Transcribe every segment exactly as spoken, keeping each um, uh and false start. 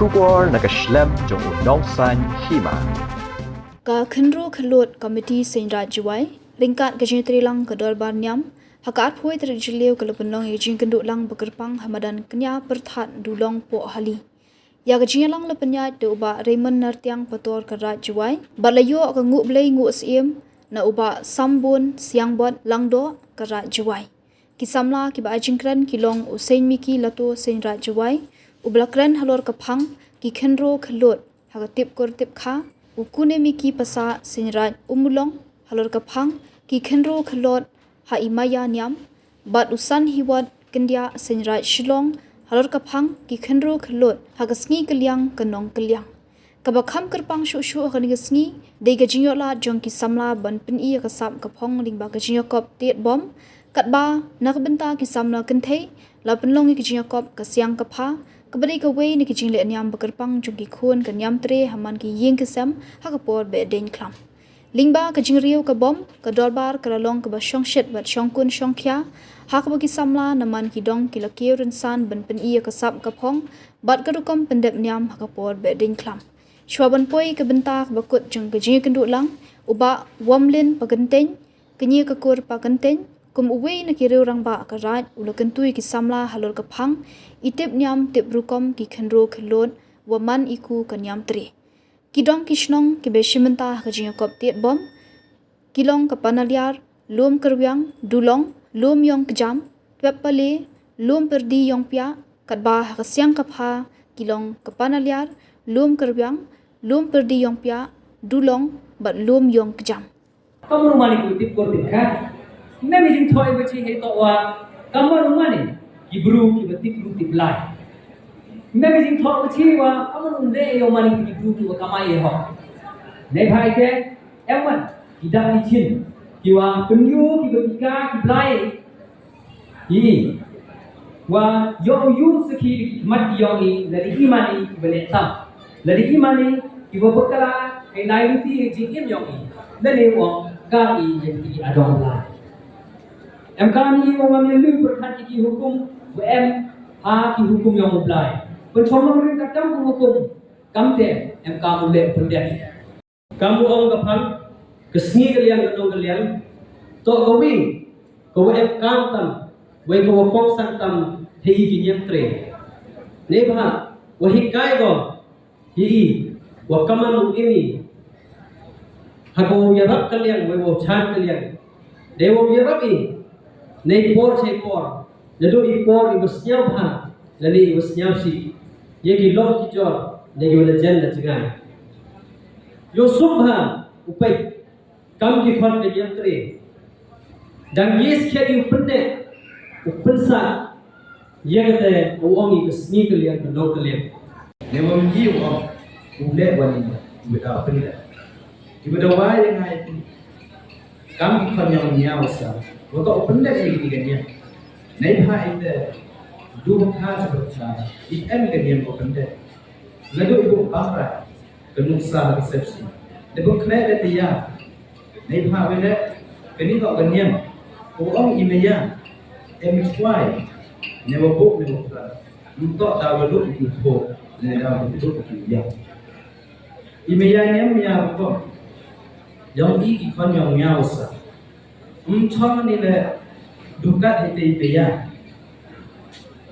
Khubor na ka shlem jong u Nongsaiñ Hima. Ka Khynroo Khyllood Committee Seiñraij Jowai ryngkat ka jingtreilang ka Dorbar Niam ha ka arphew tarik Jylliew ka la pynlong ïa ka jingkynduh lang ba kyrpang ha madan Kñia Pyrthat Dulong Pohali. Ïa ka jingïalang la pynïaid da u Bah Raymond Nartiang, Pator ka Raij Jowai, bad la ïoh ka nguhblei nguhsiem na u Bah Sambun Siangbot Langdoh ka Raij Jowai. Ki samla kiba ai jingkren ki long u Seiñ Miki Lato Seiñraij Jowai, uba la kren halor ka phang ki khynroo khyllood ha ka tip kur tip kha, u Kune Miki Passah Seiñraij Ummulong halor ka phang ki khynroo khyllood ha i Maya Niam, bad u San Hiwat Kyndiah Seiñraij Shillong halor ka phang ki khynroo khyllood ha ka sngi kylliang ka nongkylliang. Kaba kham kyrpang shuh shuh ha kane ka sngi dei ka jingïohlad jong ki samla ban pyni ïa ka sap ka phong lyngba ka jingïakop tied bom, katba na ka bynta ki samla kynthei la pynlong ïa ka jingïakop ka siang ka pha, kaba dei kawei na ki jingleh niam ba kyrpang jong ki khun ka niam tre ha man ki ïing ki sem ha ka por behdeiñ khlam. Lyngba ka jingriew ka bom, ka dorbar ka la long kaba shongshit bad shongkun shongkhia, ha kaba ki samla na man ki dong ki la kiew rynsan ban pyni ïa ka sap ka phong bad ka rukom pyndep niam ha ka por behdeiñ khlam. Shuwa ban poi ka bynta kaba kut jong ka jingïakynduh lang, u Bah Wamlin Pakyntein, Kñia Kakur Pakyntein, kum uwei na ki riew rangbah ka Raij, u la kyntu ïa ki samla halor ka phang i tip niam tip rukom ki khynroo khyllood wa man i ku ka niam tre. Ki dong ki shnong kiba shim bynta ha ka jingïakop tied bom ki long ka Panaliar, Lum Kyrwiang, Dulong, Lum Ïong Kjam, Twep Pale, Lum Pyrdi Ïong Piah, katba ha ka siang ka pha ki long ka Panaliar, Lum Kyrwiang, Lum Pyrdi Ïong Piah, Dulong bad Lum Ïong Kjam. Ka mano mane ki tip kur tip kha? Mem jingthoh ba chi hei toh wa ka mano mane ki bru kiba tip bru tip blai. Mem jingthoh ba chi wa ka mano le yo mane ki bru kiba kamai hok. Neibhah ite em wan ki dak ki chin kiwa pynïoh kiba ki ka ki blai. Ï wa ïoh u ïu sakhi da ki khmat ki ïong i, lada i mane kiba leh tam, lada i mane kiba bakla, ka nai luti ka jingim ïong i, lada u ong ka i ïa ki adong Blai. Em kam i ong ngam ïa lui pyrkhat ïa ki hukum ba em ha ki hukum ïong u Blai. Pynchong long ring ka tam ka hukum, kamte em kam u leh pyndep. Kam u ong ka phang, ka sngi ka liang ka dong ka liang, toh ka wei ka wa em kam tam, wei ka wa kongsan tam, hei ki niam tre. Neibhah wa hikai ko hi i wa kaman u imi ha ka wa yarap ka liang, wei wa chan ka liang. Dei wa yarap i nei por chei por, naduh i por i wa sñiaw bha lane i wa sñiaw sih ïa ki lok ki jor ne ki wa la jen la jngai. Ïoh suk bha u peit kam ki khon ka niam tre. Dang yes khiat ïa u pyndep u pynsah ïa kata u ong i ka sngi ka liang ka dong ka liang. Ne wa ym i u ong u leh wa ni u da pyndep. Ki ba da wai ïa ngai kam ki khon ïong ñiaw sa wa ka u pyndep ïa kini ka niam. Neibhah ite du ba kha sa ba kha i em ka niam ka pyndep. Naduh i buk bamrai ka nuksa ha ka sepsi. Da buk khleh da taya. Neibhah wele kani ka ka niam u ong i maya em chwai ne wa buk ne wa khleh. Ntok da wa duk i thok ne da wa duk i yak. I maya niam maya rukom ïong i ki khon ïong ñiaw sa. Ym chong ni le dukat hi te i maya.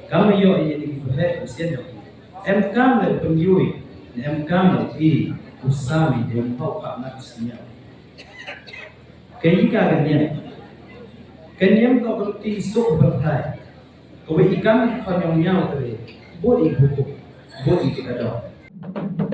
Kam ïoh i ni ki phet u sien ïong. Em kam le pynjui ne em kam le i u sami de ym hok khap na u sien ïong. Ka i ka ka niam. Ka niam ka ka ti sok ba thai. Ka wei i kam ki khon ïong ñiaw tre. Bot i buku. Bot i ka dong.